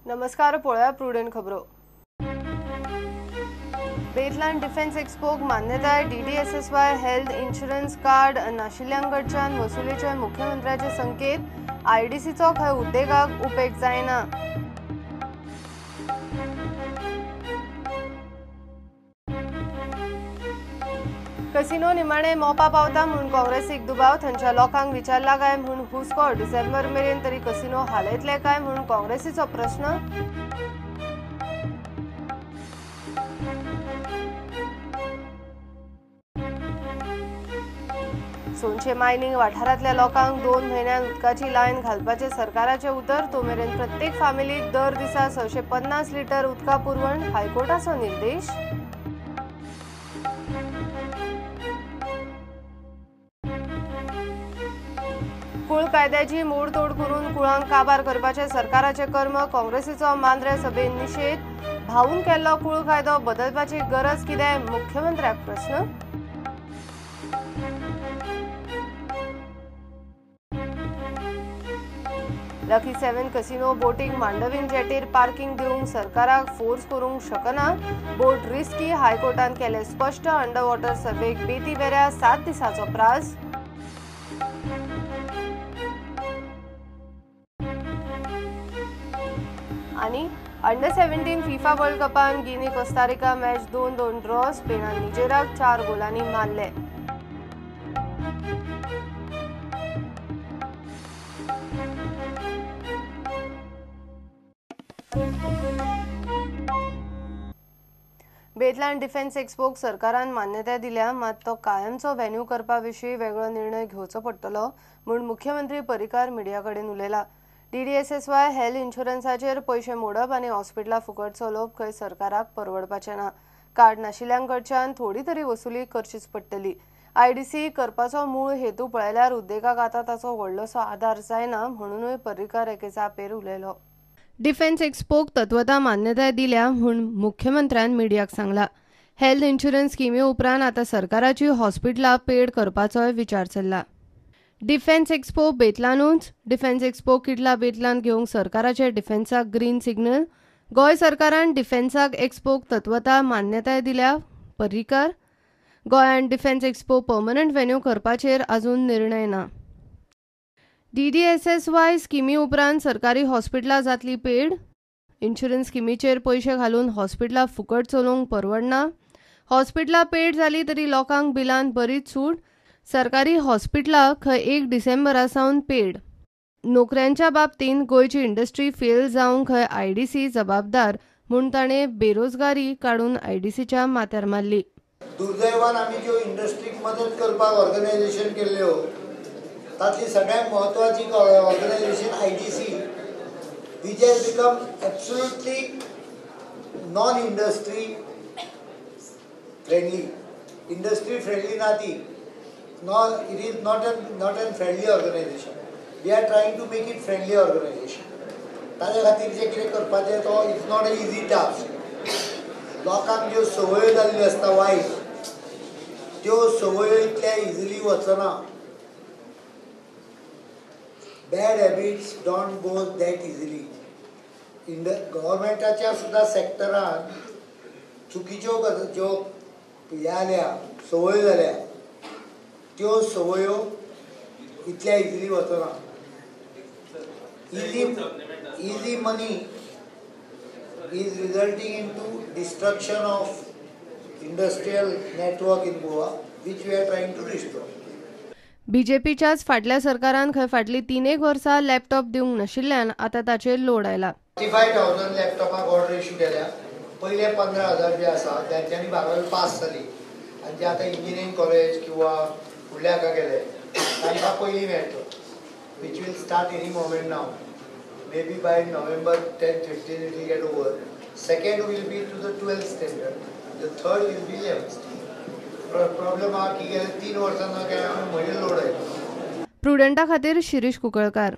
नमस्कार, पळोवया प्रुडंट खबरो. बेतलान डिफेन्स एक्स्पोक मान्यताय. डीडीएसएसवाय हेल्थ इन्शुरन्स कार्ड नाशिल्ल्यांकडच्यान वसुलीचे मुख्यमंत्र्याचे संकेत. आयडीसीचो खंय उद्देगाक उपेग जायना. कसिनो निमाणे मोपा पावता म्हूण काँग्रेसीक दुबाव. थंयच्या लोकांक विचारला काय म्हूण हुस्को. डिसेंबर मेरेन तरी कसिनो हालयतले काय म्हूण काँग्रेसीचो प्रश्न. सोनशे मायनिंग वाठारांतल्या लोकांक 2 म्हयन्यांत उदकाची लायन घालपाचें सरकाराचें उतर. तो मेरेन प्रत्येक फामिलीक दर दिसा 650 लिटर उदका पुरवण, हायकोर्टाचो निर्देश. कुळ कायद्याची मोडतोड करून कुळांक काबार करपाचें सरकाराचें कर्म. काँग्रेसीचो मांद्रे सभेन निशेध. भाऊन केल्लो कुळ कायदो बदलपाची गरज कितें, मुख्यमंत्र्याक प्रश्न. लकी 7 कसिनो बोटीक मांडवीन जेटीर पार्किंग दिवंक सरकाराक फोर्स करूंक शकना. बोट रिस्की, हायकोर्टान केलें स्पश्ट. अंडरवॉटर सर्वेक बेती वेऱ्या 7 दिसांचो प्रास. आनी अंडर 17 फिफा वर्ल्ड कपान गिनी कोस्टारिका मॅच 2-2 ड्रॉ. स्पेनान निजेराक 4 गोलांनी मारले. बेतलान डिफेन्स एक्स्पोक सरकारान मान्यताय दिल्या, मात तो कायमचो व्हेन्यू करपा विशीं वेगळो निर्णय घेवचो पडटलो म्हूण मुख्यमंत्री पर्रीकार मिडिया कडेन उलयला. डीडीएसएसवाय हेल्थ इन्शुरन्साचेर पयशे मोडप आनी हॉस्पिटलां फुकट चलोवप खंय सरकाराक परवडपाचें ना. कार्ड नाशिल्ल्यांकडच्यान थोडी तरी वसुली करचीच पडटली. आयडीसी करपाचो मूळ हेतू पळयल्यार उद्देगाक आतां ताचो व्हडलोसो आदार जायना म्हणूनय पर्रीकार एके जापेर उलयलो. डिफेन्स एक्स्पोक तत्वता मान्यताय दिल्या म्हूण मुख्यमंत्र्यान मिडियाक सांगला. हेल्थ इन्शुरन्स स्किमी उपरांत आतां सरकाराची हॉस्पिटलां पेड करपाचोय विचार चल्ला. डिफेन्स एक्स्पो बेतलानूच. डिफेन्स एक्स्पो किटला बेतलान घेवंक सरकाराचे डिफेन्साक ग्रीन सिग्नल. गोंय सरकारान डिफेन्साक एक्स्पोक तत्वता मान्यताय दिल्या. पर्रीकार. गोंयान डिफेन्स एक्स्पो पर्मनंट व्हेन्यू करपाचेर अजून निर्णय ना. डीडीएसएसवाय स्किमी उपरांत सरकारी हॉस्पिटलां जातली पेड. इन्शुरन्स स्किमीचेर पयशे घालून हॉस्पिटलां फुकट चलोवंक परवडना. हॉस्पिटलां पेड जाली तरी लोकांक बिलान बरीच सूट. सरकारी हॉस्पिटलां खंय 1 डिसेंबरा सावन पेड. नोकऱ्यांच्या बाबतींत गोंयची इंडस्ट्री फेल जावंक खंय आयडीसी जबाबदार म्हूण ताणें बेरोजगारी काडून आयडीसीच्या माथ्यार मारली. दुर्दैवान आमी ज्यो इंडस्ट्रीक मदत करपाक ऑर्गनायझेशन केल्ल्यो तातली सगळ्यांत म्हत्वाची organisation IDC, which has become absolutely non industry friendly. Industry friendly ना ती. No, it is not an friendly organization. We are trying to make it friendly organization. ताजे खातीर जे कितें करपाचें तो it's not a easy task. लोकांक ज्यो संवयो जाल्ल्यो आसता वायट, त्यो संवयो इतल्या इजिली वचना. Bad habits don't go that easily. गव्हर्मेंटाच्या सुद्दां सेक्टरान चुकीच्यो ज्यो हें जाल्या, संवयो जाल्या, त्यो संवयो इतल्या इजिली वचना. Easy money is resulting into destruction of industrial network in Goa, which we are trying to restore. बीजेपीच्याच फाटल्या सरकारान खंय फाटलीं 3 वर्सां लॅपटॉप दिवंक नाशिल्ल्यान आतां ताचेर लोड आयला. 35,000 लॅपटॉपाक ऑर्डर इश्यू केल्या. पयले 15,000 जे आसा तांच्यांनी 12वी पास जाली आनी जे आतां इंजिनियरींग कॉलेज किंवा फुडल्या हाका गेले तांकां पयलीं मेळटलो, which will start any moment now. Maybe by November 10-15 it will get over. Second will be to the 12th standard, the third will be 11th standard. Problem हा की गेले 3 वर्सां काय आमी म्हजे लोड आयलो. प्रुडंटा खातीर शिरीष कुंकळकार.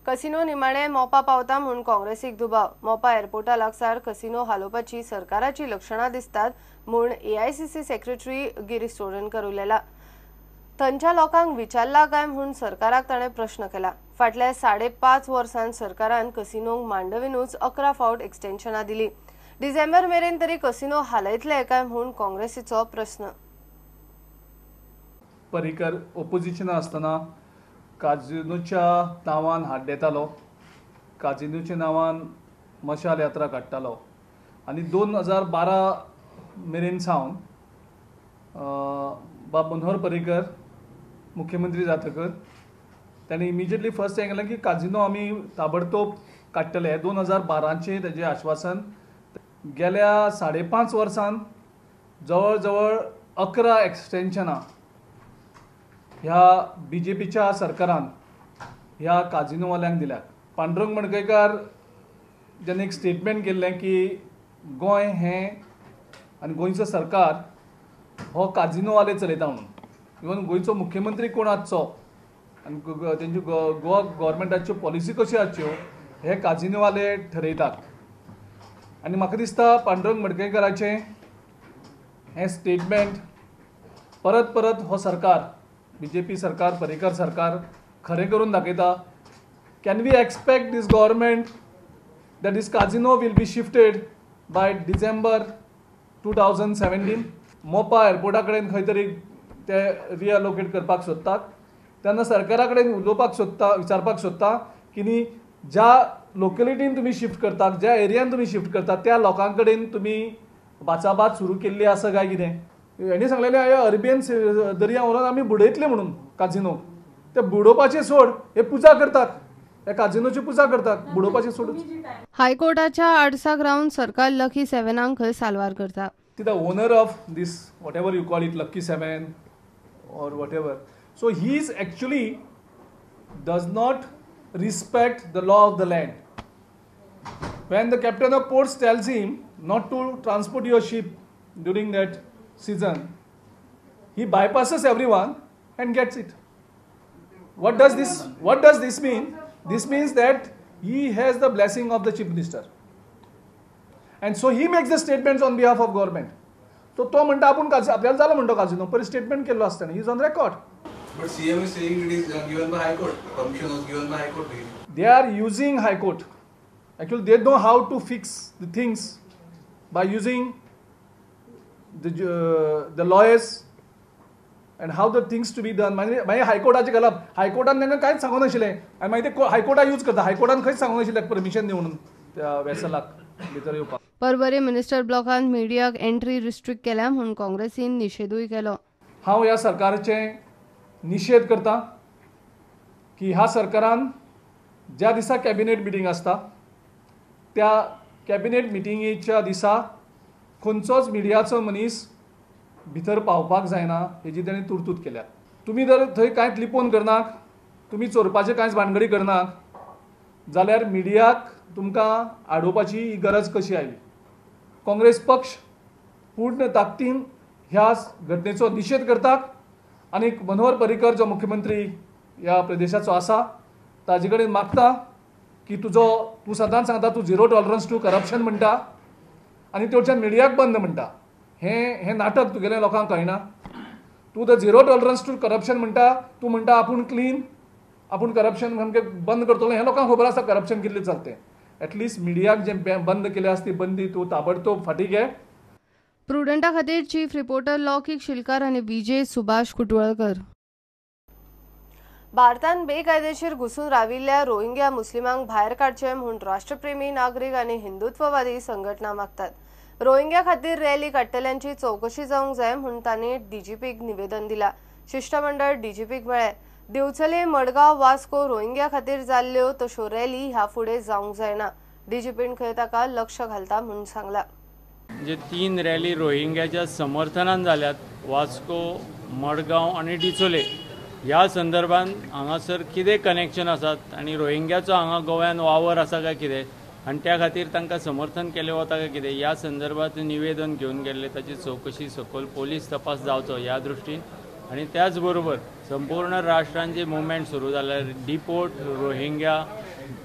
कसिनो निमाणे मोपा पावता म्हूण काँग्रेसीक दुबाव. मोपा एअरपोर्टा लागसार कसिनो हालोवपाची सरकाराची लक्षणां दिसतात म्हूण एआयसीसी सेक्रेटरी गिरीश चोडणकर उलयला. थंयच्या लोकांक विचारला काय म्हूण सरकाराक ताणें प्रश्न केला. फाटल्या 5.5 वर्सांत सरकारान कसिनोंक मांडवीनूच 11 फावट एक्सटेन्शनां दिली. डिसेंबर मेरेन तरी कसिनो हालयतले काय म्हूण काँग्रेसीचो प्रस्न. पर्रीकर ओपोजिशना आसतना काजिनोच्या नांवान हाड येतालो, काजिनोच्या नांवान मशाल यात्रा काडटालो आनी 2012 मेरेन सावन बाब मनोहर पर्रीकर मुख्यमंत्री जातकच ताणें इमिजिएटली फर्स्ट हें केलें की काजिनो आमी ताबडतोब काडटले. 2012चें तेजें आश्वासन गेल्या 5.5 वर्सान जवळ जवळ 11 एक्सटेन्शनां ह्या बी जे पीच्या सरकारान ह्या काजिनोवाल्यांक दिल्यात. पांडुरंग मडकयकार जेन्ना एक स्टेटमेंट केल्लें की गोंय हें आनी गोंयचो सरकार हो काजिनोवाले चलयता म्हणून, इवन गोंयचो मुख्यमंत्री कोण आसचो आनी तेंच्यो गोवा गव्हर्मेंटाच्यो पॉलिसी कश्यो आसच्यो हे काजिनोवाले ठरयतात. आनी म्हाका दिसता पांडुरंग मडकयकाराचें हें स्टेटमेंट परत परत हो सरकार, बी जे पी सरकार, पर्रीकर सरकार खरें करून दाखयता. Can we expect this government that this casino will be shifted by December 2017? Mopa एअरपोर्टा कडेन खंय तरी ते रिअलोकेट करपाक सोदतात. तेन्ना सरकारा कडेन उलोवपाक सोदता, विचारपाक सोदता की न्ही ज्या लोकेलिटीन तुमी शिफ्ट करतात, ज्या एरियान तुमी शिफ्ट करतात त्या लोकां कडेन तुमी बाचाबाच सुरू केल्ली आसा काय कितें. हेणी सांगलेलें अरेबियन दर्या व्हरोन आमी बुडयतले म्हणून काजिनो. ते बुडोवपाचें सोड, हे पुजा करतात, ह्या काजिनोची पुजा करतात, बुडोवपाचें सोडूच. हायकोर्टाच्या आडसाक रावन सरकार लकी सेव्हनांक खंय साल्वार करता. The owner of this whatever you call it Lucky 7 or whatever, so he is actually does not respect the law of the land. When the captain of ports tells him not to transport your ship during that season, he bypasses everyone and gets it. What does this mean? This means that he has the blessing of the chief minister, and so he makes the statements on behalf of government. So तो म्हणटा आपूण आपल्याला जालो म्हणतो काजिनो, परी statement केल्लो आसतना, he is on record. But CM is saying it is given by High Court. Permission was given by High Court to him. They are using High Court. Actually, they know how to fix the things by using the lawyers and how the things to be done. मागीर हायकोर्टाचें घालप, हायकोर्टान तांकां कांयच सांगूंक नाशिल्लें आनी मागीर ते हायकोर्टा use करता. हायकोर्टान खंयच सांगूंक नाशिल्लें परमिशन दी म्हणून त्या वेसलाक भितर येवपाक. परवरी मिनिस्टर ब्लॉकान मिडियाक एंट्री रिस्ट्रिक्ट केल्या म्हूण काँग्रेसीन निशेधूय केलो. हांव ह्या सरकाराचें निशेध करता की ह्या सरकारान ज्या दिसा कॅबिनेट मिटींग आसता त्या कॅबिनेट मिटिंगेच्या दिसा खंयचोच मिडियाचो मनीस भितर पावपाक जायना हेजी ताणें तुरतूत केल्या. तुमी जर थंय कांयच लिपोवन करनात, तुमी चोरपाचें कांयच भानगडी करनात जाल्यार मिडियाक तुमकां आडोवपाची ही गरज कशी आयली? काँग्रेस पक्ष पूर्ण ताकदीन ह्या घटनेचो निशेध करतात आनी मनोहर पर्रीकर जो मुख्यमंत्री ह्या प्रदेशाचो आसा ताजे कडेन मागता की तुजो, तूं सदांच सांगता तूं झिरो टॉलरन्स टू करप्शन म्हणटा आनी तेवच्यान मिडियाक बंद म्हणटा. हें हें नाटक तुगेलें लोकांक कळना. तूं the zero tolerance to corruption म्हणटा, तूं म्हणटा आपूण क्लीन, आपूण करप्शन सामकें बंद करतलो, हें लोकांक खबर आसा करप्शन कितलें चलता तें. एटलिस्ट मिडियाक जें बंद केलें आसा ती बंदी तूं ताबडतोब फाटीं घे. प्रुडंटा खातीर चीफ रिपोर्टर लौकिक शिलकार आनी विजय सुभाष कुटवळकर. भारतान बेकायदेशीर घुसून राविल्ल्या रोहिंग्या मुस्लिमांक भायर काडचे म्हूण राष्ट्रप्रेमी नागरीक आनी हिंदुत्ववादी संघटना मागतात. रोहिंग्या खातीर रॅली काडटल्यांची चवकशी जावंक जाय म्हूण तांणी डीजीपीक निवेदन दिला. शिष्टमंडळ डीजीपीक मेळ्ळें. दिवचले, मडगांव, वास्को रोहिंग्या खातीर जाल्ल्यो तश्यो रॅली ह्या फुडें जावंक जायना. डीजीपीन खंय ताका लक्ष घालता म्हूण सांगला. जे 3 रॅली रोहिंग्याच्या समर्थनान जाल्यात, वास्को, मडगांव आनी डिचोले, ह्या संदर्भात हांगासर कितें कनेक्शन आसात आनी रोहिंग्याचो हांगा गोव्यान वावर आसा काय कितें आनी त्या खातीर तांकां समर्थन केलें वता काय कितें ह्या संदर्भात निवेदन घेवन गेल्ले. ताची चवकशी सखोल पोलीस तपास जावचो ह्या दृश्टीन आनी त्याच बरोबर संपूर्ण राष्ट्रान जे मुवमेंट सुरू जाल्या डिपोर्ट रोहिंग्या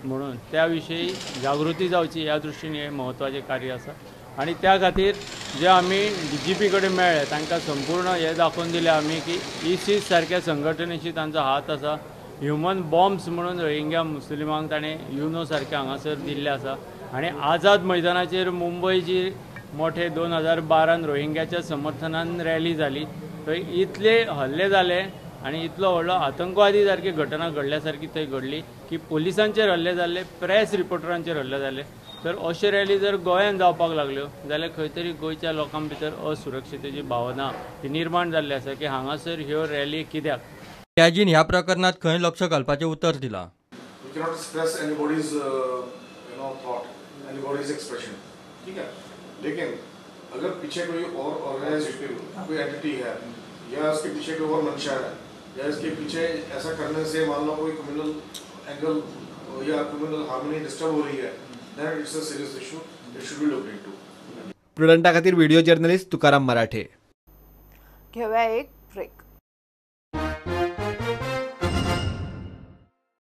म्हणून त्या विशयी जागृती जावची ह्या दृश्टीन हें म्हत्वाचें कार्य आसा. आनी त्या खातीर जे आमी डीजीपी कडेन मेळ्ळे तांकां संपूर्ण हें दाखोवन दिलें आमी की इसीस सारक्या संघटनेशी तांचो हात आसा. ह्युमन बॉम्ब्स म्हणून रोहिंग्या मुस्लिमांक ताणें युनो सारकें हांगासर दिल्लें आसा. आनी आझाद मैदानाचेर मुंबय जी मोठे 2012 रोहिंग्याच्या समर्थनान रॅली जाली, थंय इतले हल्ले जाले आनी इतलो व्हडलो आतंकवादी सारकी घटना घडल्या सारकी थंय घडली की पोलिसांचेर हल्ले जाले, प्रेस रिपोर्टरांचेर हल्ले जाले. तर अश्यो रॅली जर गोंयांत जावपाक लागल्यो जाल्यार खंय तरी गोंयच्या लोकां भितर असुरक्षतेची भावना ही निर्माण जाल्ली आसा की हांगासर ह्यो रॅली कित्याक. कॅजीन ह्या प्रकरणात खंय लक्ष घालपाचें उतर दिलां. We cannot express anybody's thought, anybody's expression, ठीक है. लेकिन अगर पीछे कोई और ऑर्गेनाइज कोई एंटिटी है या उसके पीछे कोई और मंशा है या इसके पीछे ऐसा करने से मान लो कोई कम्युनल एंगल या कम्युनल हार्मनी डिस्टर्ब हो रही है, then it's a serious issue, it should be looked into. प्रुडंटा खातीर व्हिडिओ जर्नलिस्ट तुकाराम मराठे. घेऊया एक ब्रेक.